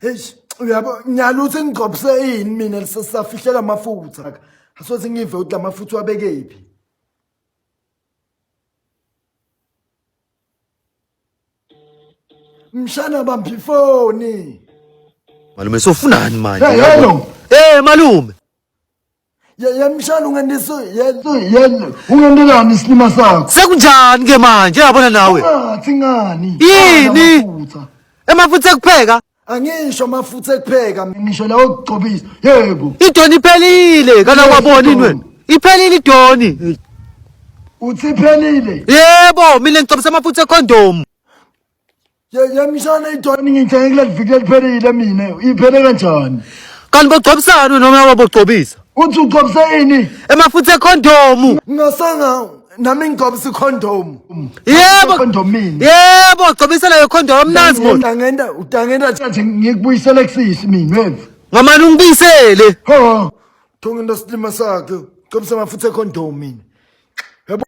Eish, uyabo nyalo uthi ngigcobise ini mina lisasafihlela amafutha. Asoze ngive ukuthi lamafutha wabekephi. Mshana bamba ifoni. Malume sofunani manje? Hey, hello. Eh malume. Ye ye mshana ungendiso ye ye ungendelani isilima sakho. Sekunjani ke manje yabona nawe? Ungathi ngani? Yini? Amafutha. Emafutha ekupheka? Angisho amafutha ekupheka, ngisho lawo okugcobisa. Yebo. Idoni iphelile, kana wabona ini wena? Iphelile idoni. Uthi iphelile. Yebo, mina ngigcobisa amafutha ekhondomu. Ye ye mshana idoni ngithenge kuleli viki leliphelile mina. Iphele kanjani? Kanti bogcobisani noma wabogcobisa? Uthi ugcobise ini? Emafutha ekhondomu. Ngasanga nami ngigcobisa ikhondomu. Yebo. Ikhondomini. Yebo, gcobisa leyo khondomu mnanzi mo. Utangenda utangenda nje ngikubuyisele kusisi mina wena. Ngamane ungibuyisele. Ha. Thonga into silima sakhe. Gcobisa amafutha ekhondomu mina.